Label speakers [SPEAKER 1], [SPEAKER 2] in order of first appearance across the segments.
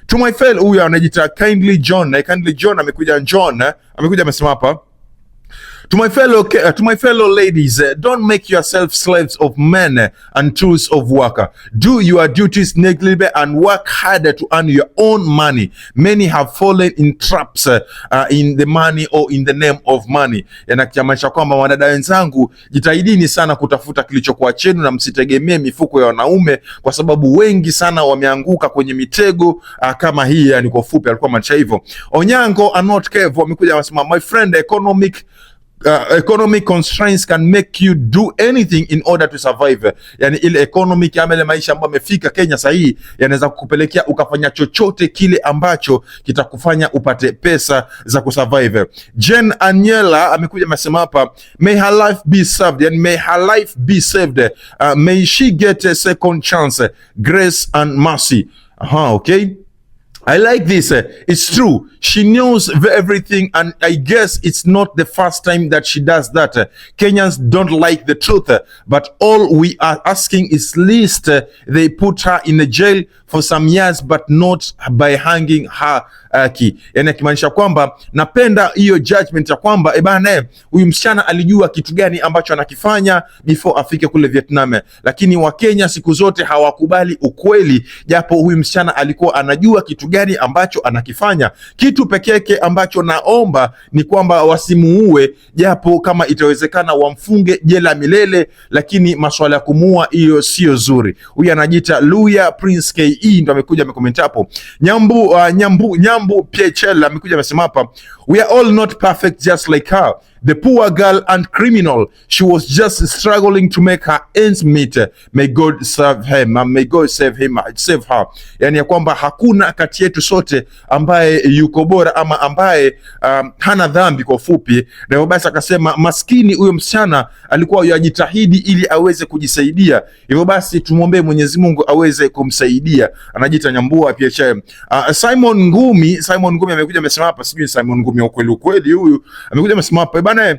[SPEAKER 1] To my fellow, huyu anajiita Kindly John. Kindly John amekuja, John amekuja amesema hapa: To my fellow ladies, don't make yourself slaves of men and tools of work. Do your duties negligently and work harder to earn your own money. Many have fallen in traps in the money or in the name of money. Yanamaanisha kwamba wadada wenzangu, jitahidini sana kutafuta kilichokuwa chenu na msitegemee mifuko ya wanaume, kwa sababu wengi sana wameanguka kwenye mitego kama hii. Yani kwa ufupi alikuwa maanisha hivyo. Onyango Anot Kev wamekuja wasema, my friend, economic constraints can make you do anything in order to survive. Yani ile economic ama ile maisha ambayo amefika Kenya sahii yanaweza kukupelekea ukafanya chochote kile ambacho kitakufanya upate pesa za kusurvive. Jen Aniela amekuja amesema hapa, may her life be saved, yani may her life be saved. May she get a second chance, grace and mercy. Aha, okay. I like this. It's true. She knows everything, and I guess it's not the first time that she does that. Kenyans don't like the truth, but all we are asking is least they put her in a jail for some years, but not by hanging her key. Yani akimaanisha kwamba napenda hiyo judgment ya kwamba e bana, huyu msichana alijua kitu gani ambacho anakifanya before afike kule Vietnam, lakini Wakenya siku zote hawakubali ukweli, japo huyu msichana alikuwa anajua kitu gani ambacho anakifanya. Kitu pekee yake ambacho naomba ni kwamba wasimuue, japo kama itawezekana wamfunge jela milele, lakini maswala ya kumuua hiyo sio zuri. Huyu anajiita Luya Prince KE ndo amekuja amecomment hapo. Nyambu PHL amekuja amesema hapa, we are all not perfect just like her. The poor girl and criminal. She was just struggling to make her ends meet. May God save him. May God save him, save her. Yani ya kwamba hakuna kati yetu sote ambaye yuko bora ama ambaye hana dhambi kwa ufupi. Na hivyo basi akasema maskini huyo msichana alikuwa yajitahidi ili aweze kujisaidia. Hivyo basi tumwombee Mwenyezi Mungu aweze kumsaidia. Anajiita Nyambua PHM. Simon Ngumi amekuja amesema hapa, sijui Simon Ngumi ukweli ukweli huyu amekuja amesema hapa bana,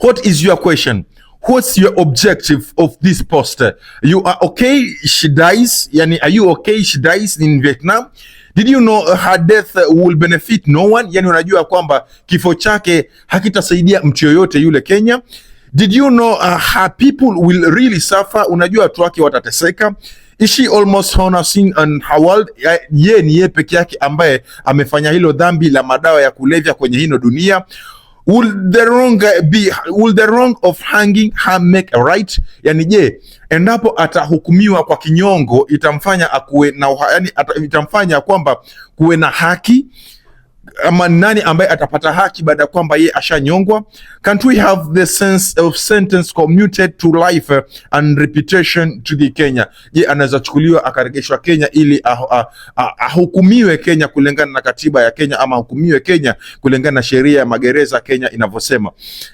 [SPEAKER 1] what is your question? What's your objective of this post? You are okay she dies? Yani, are you okay she dies in Vietnam? Did you know her death will benefit no one? Yani unajua kwamba kifo chake hakitasaidia mtu yoyote yule Kenya. Did you know her people will really suffer? Unajua watu wake watateseka. Is she almost honor sin on her world? Ye ni ye peke yake ambaye amefanya hilo dhambi la madawa ya kulevya kwenye hino dunia. Will the wrong of hanging her make a right? Yani je, endapo atahukumiwa kwa kinyongo itamfanya akuwe na yani itamfanya kwamba kuwe na haki ama nani ambaye atapata haki baada ya kwamba ye ashanyongwa? Can't we have the sense of sentence commuted to life and reputation to the Kenya? Je, anaweza chukuliwa akaregeshwa Kenya ili ahukumiwe Kenya kulingana na katiba ya Kenya ama ahukumiwe Kenya kulingana na sheria ya magereza Kenya inavyosema?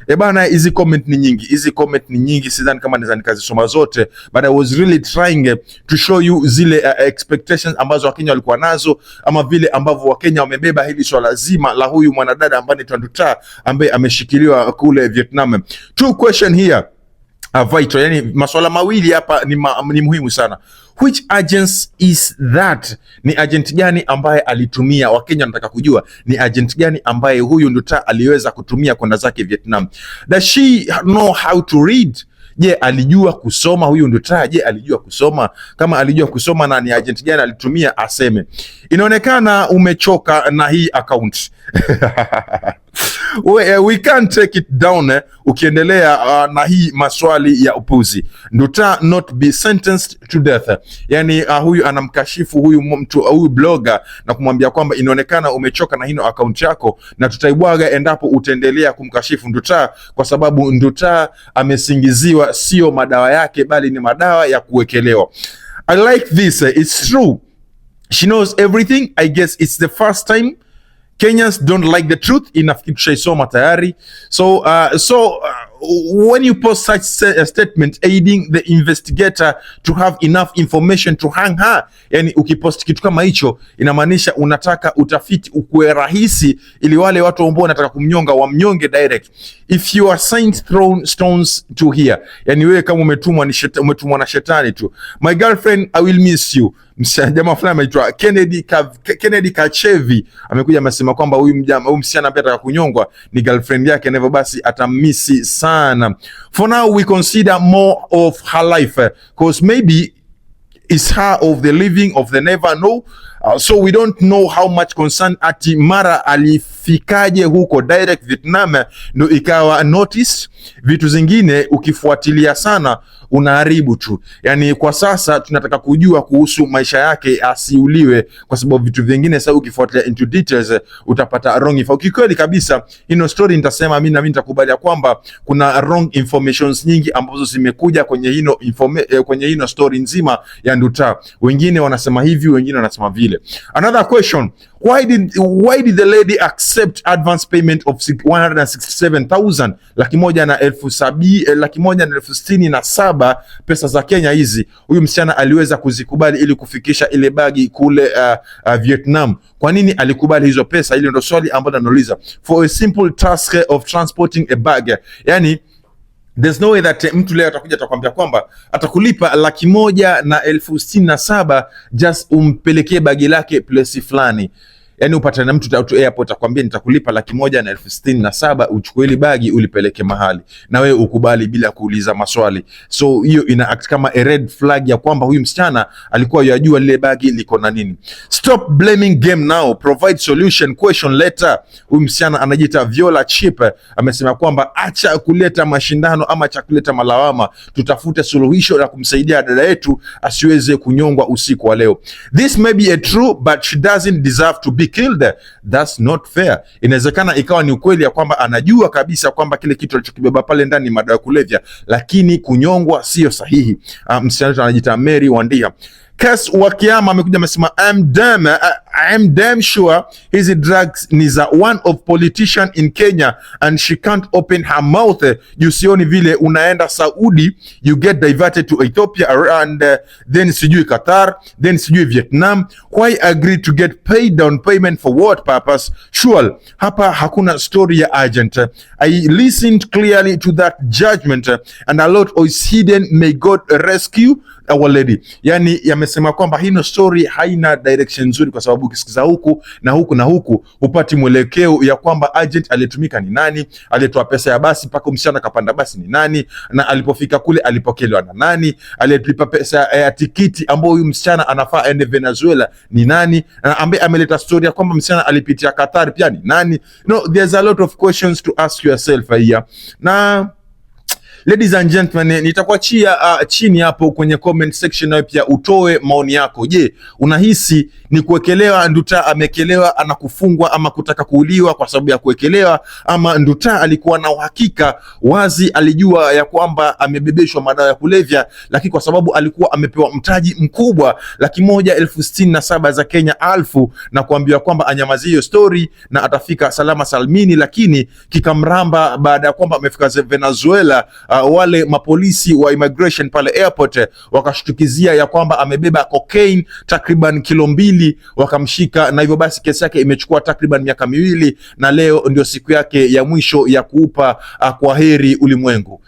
[SPEAKER 1] E bana, hizi comment ni nyingi, hizi comment ni nyingi, sidhani kama naweza nikazisoma zote, but I was really trying to show you zile expectations ambazo Wakenya walikuwa nazo ama vile ambavyo Wakenya wamebeba hili swala zima la huyu mwanadada ambaye ni Nduta ambaye ameshikiliwa kule Vietnam. Two question here vital, yani maswala mawili hapa ni muhimu sana. Which agents is that? Ni agent gani ambaye alitumia? Wakenya wanataka kujua ni agent gani ambaye huyu Nduta aliweza kutumia kwenda zake Vietnam. Does she know how to read? Je, alijua kusoma huyu Nduta? Je, alijua kusoma? Kama alijua kusoma na ni agent gani alitumia, aseme. Inaonekana umechoka na hii account. We can't take it down ukiendelea na hii maswali ya upuzi. Nduta not be sentenced to death. Yani huyu anamkashifu huyu mtu, huyu blogger na kumwambia kwamba inaonekana umechoka na hino account yako na tutaibwaga endapo utaendelea kumkashifu Nduta, kwa sababu Nduta amesingiziwa sio madawa yake bali ni madawa ya kuwekelewa. I like this. It's true. She knows everything. I guess it's the first time Kenyans don't like the truth. Inafikiri tushaisoma tayari. So when you post such a statement aiding the investigator to have enough information to hang her, yani ukipost kitu kama hicho inamaanisha unataka utafiti ukuwe rahisi ili wale watu ambao wanataka kumnyonga wamnyonge direct. If you are sent thrown stones to here, yani wewe kama umetumwa ni umetumwa na shetani tu. My girlfriend, I will miss you. Jamaa fulani ameitwa Kennedy Kachevi amekuja amesema kwamba huyu msichana ambaye ataka kunyongwa ni girlfriend yake, na hivyo basi atamisi sana. For now we consider more of her life, cause maybe is her of the living of the never know. So we don't know how much concern ati mara alifikaje huko direct Vietnam ndo ikawa notice. Vitu zingine ukifuatilia sana unaharibu tu. Yani kwa sasa tunataka kujua kuhusu maisha yake asiuliwe, kwa sababu vitu vingine sasa ukifuatilia into details utapata wrong info. Kikweli kabisa, ino story nitasema mimi na mimi nitakubalia kwamba kuna wrong informations nyingi ambazo zimekuja kwenye hino story nzima ya Nduta. Wengine wanasema hivi, wengine wanasema vile. Another question, why did the lady accept advance payment of 167,000, 167,000 pesa za Kenya hizi? Huyu msichana aliweza kuzikubali ili kufikisha ile bagi kule Vietnam. Kwa nini alikubali hizo pesa? Ile ndo swali ambalo anauliza. For a simple task of transporting a bag. Yani there's no way that mtu leo atakuja atakwambia kwamba atakulipa 167,000 just umpelekee bagi lake place fulani. Yani upatane na mtu tu airport akwambia nitakulipa 167,000 uchukue ile bagi ulipeleke mahali, na wewe ukubali bila kuuliza maswali. So hiyo ina act kama a red flag ya kwamba huyu msichana alikuwa yajua lile bagi liko na nini. Stop blaming game now, provide solution, question later. Huyu msichana anajiita Viola Chip amesema kwamba acha kuleta mashindano ama acha kuleta malawama, tutafute suluhisho la kumsaidia dada yetu asiweze kunyongwa usiku wa leo. This may be a true but she doesn't deserve to be killed. That's not fair. Inawezekana ikawa ni ukweli ya kwamba anajua kabisa kwamba kile kitu alichokibeba pale ndani ni madawa ya kulevya, lakini kunyongwa sio sahihi. Msichana wetu anajiita Mary Wandia. Kes Wakiama amekuja amesema I'm damn sure hizi drugs ni za one of politician in Kenya and she can't open her mouth. Juu sioni vile unaenda Saudi, you get diverted to Ethiopia and then sijui Qatar, then sijui Vietnam. Why agree to get paid down payment for what purpose? Sure, hapa hakuna story ya agent. I listened clearly to that judgment and a lot is hidden. May God rescue our lady. Yani yamesema kwamba hino story haina direction nzuri, kwa sababu ukisikiza huku na huku na huku hupati mwelekeo ya kwamba agent aliyetumika ni nani, aliyetoa pesa ya basi mpaka msichana kapanda basi ni nani, na alipofika kule alipokelewa na nani, aliyelipa pesa ya tikiti ambayo huyu msichana anafaa aende Venezuela ni nani, na ambaye ameleta story ya kwamba msichana alipitia Qatar pia ni nani. No, there's a lot of questions to ask yourself here. Na ladies and gentlemen, nitakuachia chini hapo kwenye comment section, nawe pia utoe maoni yako. Je, unahisi ni kuwekelewa Nduta amekelewa anakufungwa ama kutaka kuuliwa kwa sababu ya kuwekelewa, ama Nduta alikuwa na uhakika wazi, alijua ya kwamba amebebeshwa madawa ya kulevya, lakini kwa sababu alikuwa amepewa mtaji mkubwa 167,000 za Kenya alfu na kuambiwa kwamba anyamazie hiyo story na atafika salama salmini, lakini kikamramba baada ya kwamba amefika Venezuela. Wale mapolisi wa immigration pale airport wakashtukizia ya kwamba amebeba cocaine takriban kilo 2, wakamshika, na hivyo basi kesi yake imechukua takriban miaka 2 na leo ndio siku yake ya mwisho ya kuupa kwa heri ulimwengu.